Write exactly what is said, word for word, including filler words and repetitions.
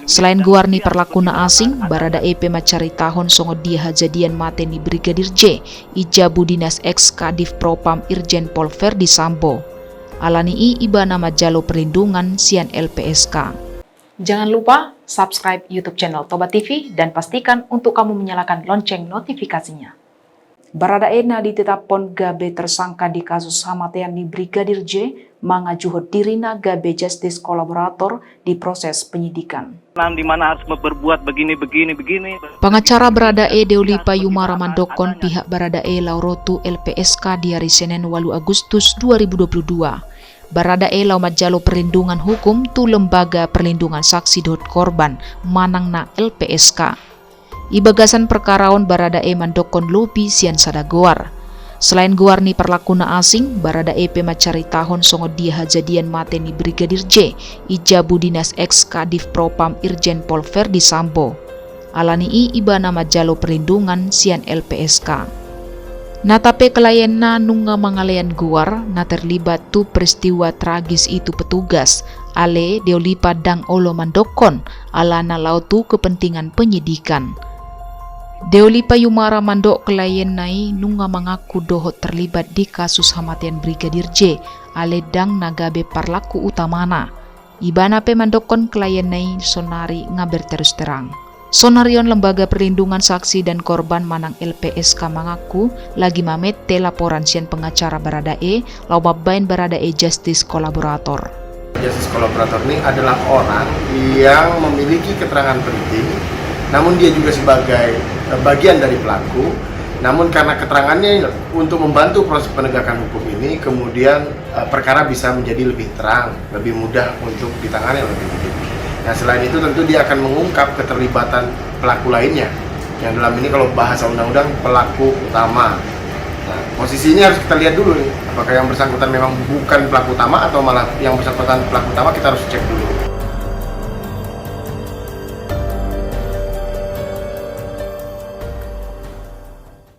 Selain goar ni parlakuna asing, Baradae pe mancaritahon songon dia hajadian mate ni Brigadir J i jabu dinas ex Kadif Propam Irjen Pol Ferdisambo. Alani i ibana manjalo perlindungan sian L P S K. Jangan lupa subscribe YouTube channel Toba T V dan pastikan untuk kamu menyalakan lonceng notifikasinya. Baradae na ditetaphon gabe tersangka di kasus hamatean ni Brigadir J mangajuhon dirina gabe justice collaborator di proses penyidikan. Di mana harus berbuat begini, begini, begini. Pangacara Baradae Deolipa Yumara mandokkon pihak Baradae lao ro tu L P S K di ari Senen walu Agustus dua ribu dua puluh dua. Baradae lao manjalo perlindungan hukum tu Lembaga Perlindungan Saksi dohot Korban manang na L P S K. I bagasan perkara on Baradae mandokkon lobi sian sada goar. Selain goar ni parlakuna asing, Baradae pe mancaritahon songon dia hajadian mate ni Brigadir J i jabu dinas ex Kadif Propam Irjen Pol Ferdisambo. Alani i ibana manjalo perlindungan sian L P S K. Nata pe klienna nunga mangalean goar na terlibat tu peristiwa tragis i tu petugas, ale Deolipa ndang olo mandokkon, alana lao tu kepentingan penyidikan. Deolipa Yumara mandok klienna i nunga mangaku dohot terlibat di kasus hamatean Brigadir J, ale ndang na gabe parlaku utamana. Ibana pe mandokkon klienna i sonari nga berterus terang. Sonari on Lembaga Perlindungan Saksi dan Korban manang L P S K mangaku lagi mamette laporan sian pengacara Baradae lao mambaen Baradae justice collaborator. Justice collaborator ini adalah orang yang memiliki keterangan penting, namun dia juga sebagai, eh, bagian dari pelaku. Namun karena keterangannya untuk membantu proses penegakan hukum ini, kemudian, eh, perkara bisa menjadi lebih terang, lebih mudah untuk ditangani oleh penyidik. Nah, selain itu tentu dia akan mengungkap keterlibatan pelaku lainnya, yang dalam ini kalau bahasa undang-undang pelaku utama. Nah, posisinya harus kita lihat dulu nih, apakah yang bersangkutan memang bukan pelaku utama atau malah yang bersangkutan pelaku utama, kita harus cek dulu.